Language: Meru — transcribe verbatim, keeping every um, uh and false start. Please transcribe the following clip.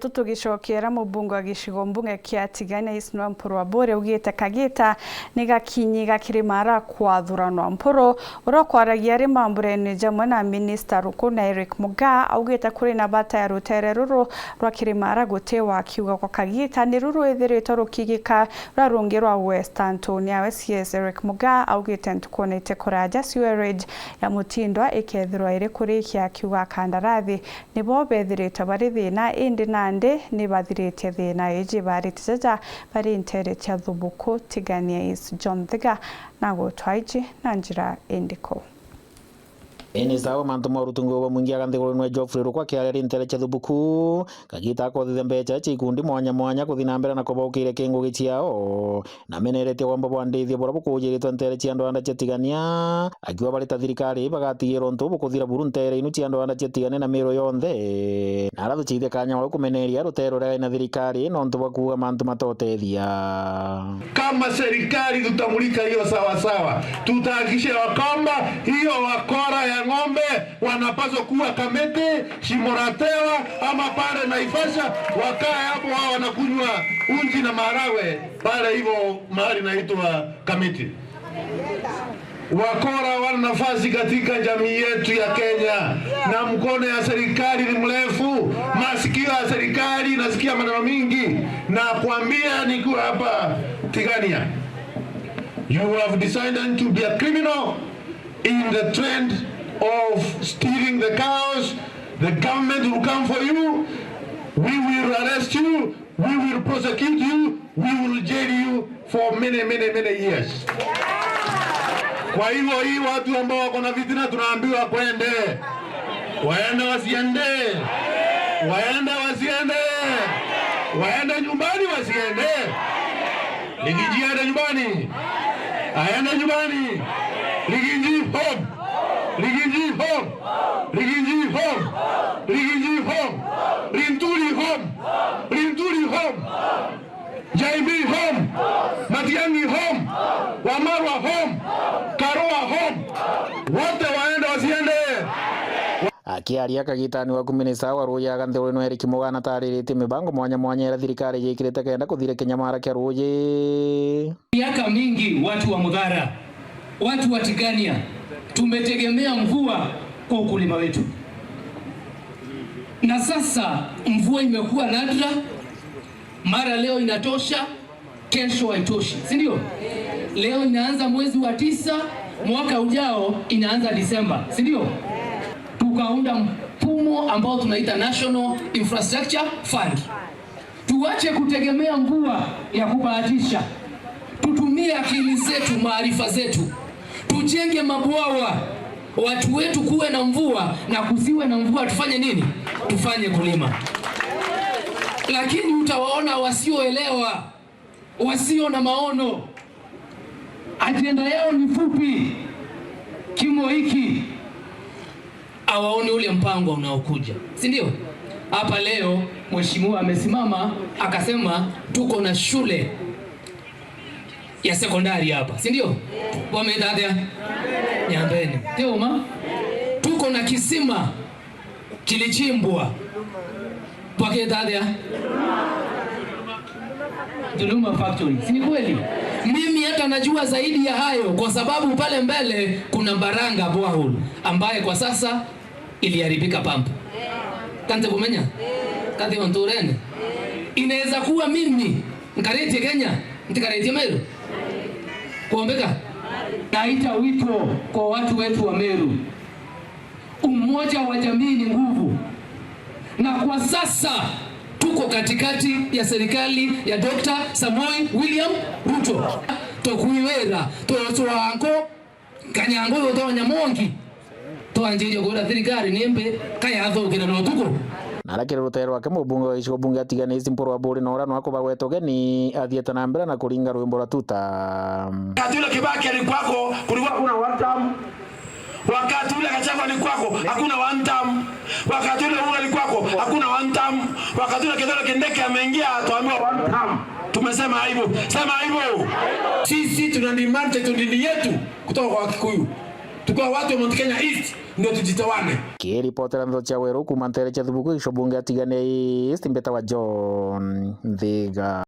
Tutugicokera, mubunge wa gicigo mbunge kia Tigania East North Mpuru Aburi augite kagita ni gakinyi ga Kirimara kwathuranwa. Mpuru, uria ukwaragia ari mamburene jamwe na minista Rukuna Eric Mugaa, augite kuri na bata ya rutere ruru rwa Kirimara guti wa kiuga kwa kagita, niru rwithiritwe rukigika ruria rungi rwa Western. Tuni awe C S Eric Mugaa augite ntukune iti kuraja sewerage ya Mutindwa ikethirwa iri kurikia, akiuga kandarathi nibo bethirite bari thina, indi nandi ni bathiritie thina iji. Barite jaja bari ntere cia Thubuku, Tigania East. John Thiga na gutwa iji na njira indiku. Ini sawa mantu ma urutungi bwa mwingi aga nthiguru nwe Geoffrey Rukwa kiaria ri ntere cia Thubuku, kagita akothithia mbecha cia ikundi mwanya mwanya kuthi na mbere na kubaukire ki ngugi ciao. Na meneretie womba bwa ndithia buria bukujiritwe ntere cia andu anda cia Tigania, akiuga bari ta thirikari bagatigirwa untu bukuthira buru ntere inu cia andu anda cia Tigania na Meru yonthe. Na aratucithia kanya wa kumeneria rutere ruria na thirikari nontu bwa kuuga mantu matotethia. Kama serikali tutamulika hiyo sawa sawa, tutahakikisha ya kwamba hiyo wakora ya ng'ombe wanapaswa kuwa Kamiti, Shimo la Tewa ama pale Naivasha, wakae hapo wao wanakunywa uji na maharagwe. Pale hivyo mahali naitwa Kamiti. Wakora wana nafasi katika jamii yetu ya Kenya, na mkono ya serikali ni mrefu, masikio ya serikali inasikia maneno mingi. Na kuambia nikiwa hapa Tigania, you have decided to be a criminal in the trend of stealing the cows. The government will come for you. We will arrest you. We will prosecute you, we will jail you for many, many, many years. Kwa hivyo hii watu ambao wako na fitina tunaambiwa kwende. Waende wasiende? Waende wasiende? Waende nyumbani wasiende? Rigiji aende nyumbani? Aende nyumbani? Rigiji home. Rigiji home. Rigiji home. Rigiji home. Linturi home. Linturi home. J B home. Matiang'i home. Wamalwa home. Karua home. Wote waende wasiende? Akiaria kagitani waku, minista wa ruuji aga nthiguru ino Eric Mugaa natariritie mibango mwanya mwanya iria thirikari yikirite kenda kuthira kinyamara kia ruuji. Miaka mingi watu wa Muthara, watu wa Tigania, tumetegemea mvua kwa ukulima wetu. Na sasa mvua imekuwa nadra, mara leo inatosha, kesho haitoshi, si ndio? Leo inaanza mwezi wa tisa, mwaka ujao inaanza Disemba, si ndio? Tukaunda mfumo ambao tunaita National Infrastructure Fund. Tuache kutegemea mvua ya kubahatisha. Tutumie akili zetu, maarifa zetu. Tujenge mabwawa. Watu wetu kuwe na mvua na kusiwe na mvua, tufanye nini? Tufanye kulima. Lakini utawaona wasioelewa, wasio na maono. Ajenda yao ni fupi. Kimo hiki, hawaoni ule mpango unaokuja, si ndio? Hapa leo mheshimiwa amesimama akasema tuko na shule ya sekondari hapa, si ndio? Bwameta atia? Nyambene. Ti uma? Tuko na kisima kilichimbwa. Bwaketa atia? Dhuluma Factory. Si ni kweli? Mimi hata najua zaidi ya hayo, kwa sababu pale mbele kuna Baranga borehole ambaye kwa sasa iliharibika pump. Kante kumenya? Kante onturene. Inaweza kuwa mimi nkaritie Kenya, ntikaritie Meru. Kuombeka? Naita wito kwa watu wetu wa Meru. Umoja wa jamii ni nguvu, na kwa sasa tuko katikati ya serikali ya Doctor Samoei William Ruto. Tukwirira tucwango kanyango utonya mongi twanjirie kura thirikari nimbi kayathukira na utuku. Na aria kiri rutere rwake, mubunge wa gicigo bunge atigana East Mpuru Aburi na uria nwa kubagweta ugeni athiete na mbere na kuringa rwimbo rwa tuta. Wakati ule Kibaki alikuwako, kulikuwa kuna one term. Wakati ule Gachagua alikuwako, hakuna one term. Wakati ule Uhuru alikuwako, hakuna one term. Wakati ule Kithure Kindiki ameingia, tuambiwa one term. Tumesema aibu. Sema aibu. Sisi tuna demand title deed yetu kutoka kwa Wakikuyu. Tukiwa watu wa Mount Kenya East, ndio tujitowane. Kiripotera ndeto cia Weru kuuma nteere cia Thubuku, gico bunge ya Tigania East, mbitawa John Nthiga.